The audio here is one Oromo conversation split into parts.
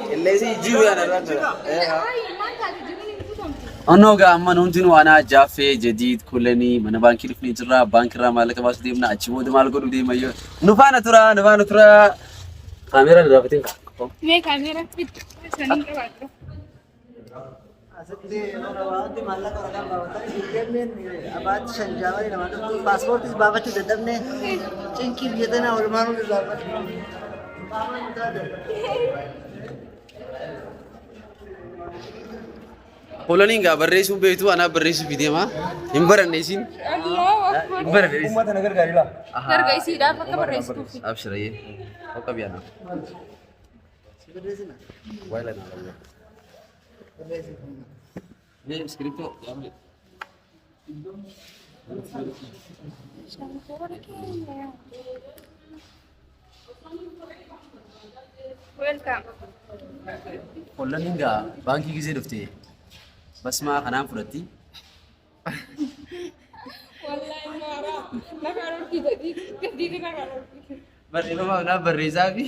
Qilleensi jijjiiruu yaada irraa jira. Onnoo gaa amma hundinuu anaa Jaaffee Jadiid Kulanii mana baankii dhufnee jirra. Baankii irraa maallaqa baasuu deemna. Achi booda maal godhuu deema yoo nu faana tura nu faana tura. Kaameeraan irraa fatiin kaa. Mee kaameeraa fitti saniin qabaadhu. Asitti wanti maallaqa waraqaan baafatan ATM'n abaatti shan jaamanii namaa dhuftu paaspoortis baafachuu dadhabne cinqii biyya tanaa oolmaa nu irraa Kulaniin gaa barreessuu beektu anaa barreessuu fi deema. Hin baranne isin. Allahu akbar. Hin baranne isin. Uummata na gargaari laa. Garga isiidhaaf akka barreessituuf. Abshirayyee. Hoqa biyyaana. Waayila naa qabna. Mee iskiriptoo yaamne. Welcome. Hollaniin gaa baankii gizee dhufte basmaa kanaan fudhatti. Wallahi maara. Lafa dhorkii gadi gadi lafa dhorkii. Barreeffama naaf barreessaa fi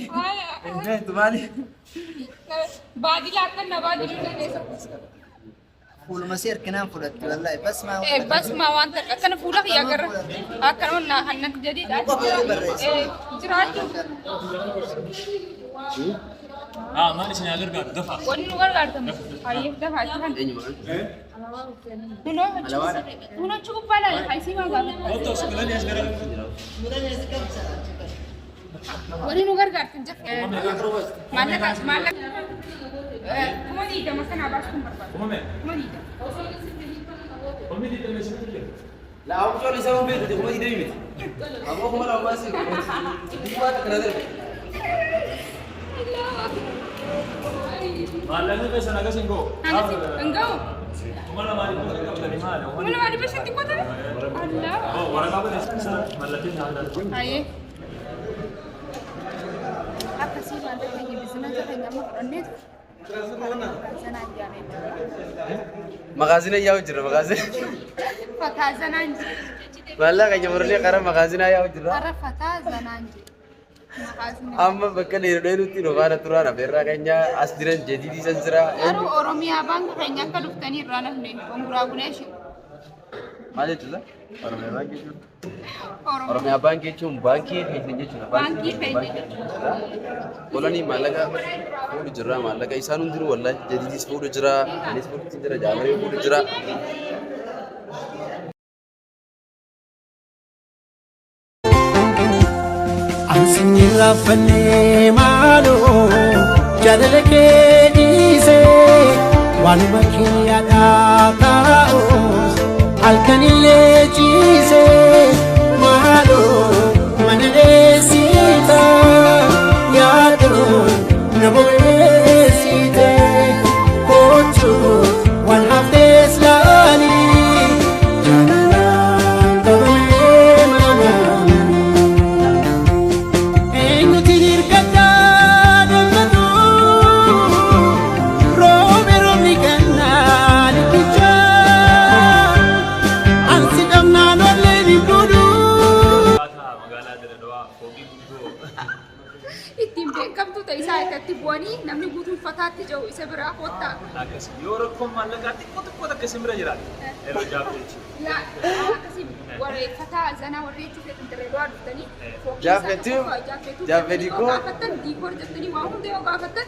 hin beektu maali? Baadilaa akka na baadiluu dandeessa. Fuuluma si harkinaan fudhatti wallahi bas maa Basma waan takka akkana fuula kiyya agarra akkana naa hannan jadiidha. Jiraachuu Ah, maal isin haa gargaaru dafa. wanni nu gargaartan hayyee dafa achi kan. Eenyu maqaan? Kunoo kunoo achi gubbaa laala haysii maa gaafata. Kottu as galanii as gara. Wanni nu gargaartan jafa. Maallaqa maallaqa 20,000 kanaa baasuun barbaada. Kuma meeqa? 20,000. Kumni digdama isin jira. Laa ammoo isaa hin beektu 20,000 miti. Ammoo 2,000 baasii. Duwwaa takka na darbe. Maallaqni keessan hagas hin ga'u. Hagas hin ga'u. 2,500 qabdanii maali? 2,500 xiqqoo ta'e? Allah. Waraqaa barreessisaa mallattee isaa ilaalu. Hayyee. Akkasii maallaqa keenya biizinasa keenya amma fudhanneetu sanaan jaamee Makaazina yaa'u jira makaazina. Fataa zanaan jira. Maallaqa keenya murannee karaa makaazina yaa'u jira. Kara fataa zanaan jira. Amma bakka dheeru dheerutti nu faana turaan afeerraa keenya as jiran jediidii san jira. Garuu Oromiyaa baanka keenya akka dhuftanii irraa nafne congratulation. Maal jechuudha? Oromiyaa baankii jechuun. Oromiyaa baankii jechuun baankii keessan jechuudha. Baankii keenya jechuudha. Kolonii maallaqa fuudhu jira maallaqa isaan hundinuu wallahi jediidis fuudhu jira anis fuudhu jira jaamaree fuudhu jira. Ansin irraanfannee maaloo jaalala kee dhiisee waanuma kiyyaadhaa taa'us halkanillee ciisee maaloo mana dheessita yaaduun na bobeessite kootu waan haftees laalii jaalalaan qabamee mana. Eenyutiin hirkadhaa dammatu roobe roobni gannaa liqichaa ansi dhabnaan ollee ni budu. Magaalaa Dirredawaa fooqii guddoo. Ittiin beekamtu ta'e isaa itti bu'anii namni guutuun fataatti jiru isa biraa kottaa. Akkas yoo rakkoon maallaqaa xiqqoo xiqqoo takka isin bira jiraate yeroo jaaffee jechuudha. Laa akkasii warree fataa zanaa warree jechuu feetan Dirredawaa dhuftanii Jaaffeetu Jaaffee diikoo gaafattan diikoor jettanii waa hunda yoo gaafattan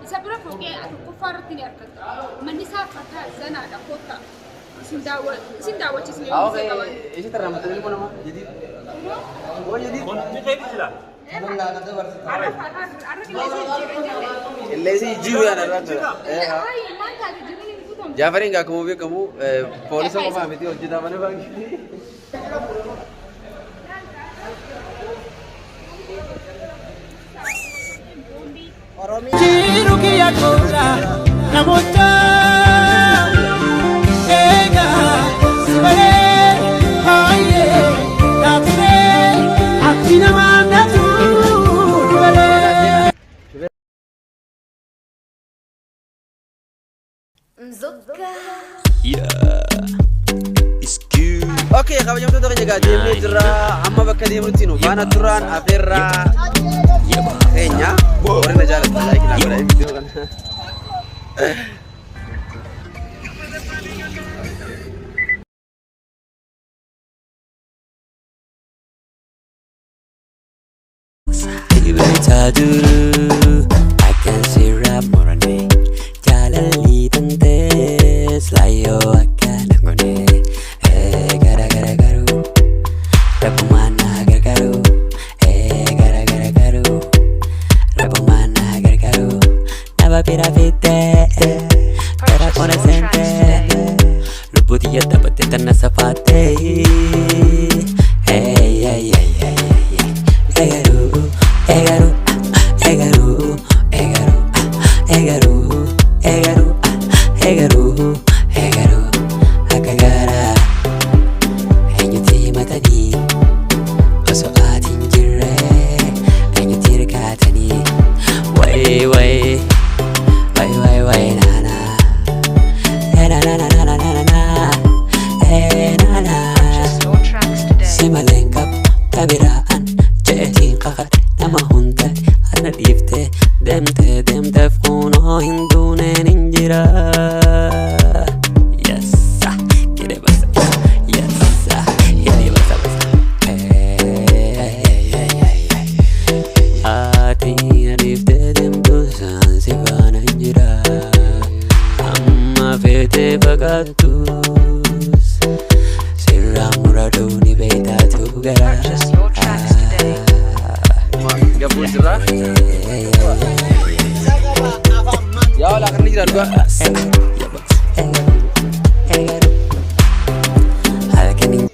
isa bira fooqee tokkoffaa irratti ni argatta. Manni isaa fataa zanaadha kottaa. Isin daawwachiisne yoo Okay, qaban. isa tarraa maxxanee ilmoo namaa jadiid. Oo jadiid. Wanti keeti jira. Qilleensi jijjiiruu yaada irraa jira. Jaafariin gaa akkuma beekamu poolisa qofaa miti hojjetaa mana baankii. Jiru kiyya kola namoota eegaa si malee baay'ee dhaabbee akki namaa natu malee. Okay, kabajamtoota keenya egaa deemnee jirra. Amma bakka deemnutti nu faana turaan afeerraa keenya. Warri na jaalatan like naa godhaa viidiyoo kana. Duru, I can see rap morane. Jaalalli tantees laayyoo akkana gone. Gara gara garuu, rabbumaan na gargaaru. Gara gara garuu, rabbumaan na gargaaru. Nama bira fittee, gara kona seentee. Lubbuu xiyya taphattee tana safaattee. Hey, hey, hey, hey, hey. Egaruu, egaruu, egaruu, egaruu, egaruu, egaruu, egaruu, egaruu, akka garaa eenyutti himatanii osoo ati hin jirre eenyutti hirkaatanii wayi wayi wayi wayi wayi naana na na na na na na na na na. Si malee hin qabu tabiraan jeetiin qaqadhe nama hunda ana dhiiftee deemtee deemteef kunoo hin duuneen hin jira. Yes, kide basa, yes, hidhi basa basa. Ati na dhiiftee deemtu saan si faana hin jira. Amma feetee fagaattus sirraa muraduu ni beektaatu gara. Gabbuu jirra. Yaa walaa kan ni jira dhugaa. Halkan hin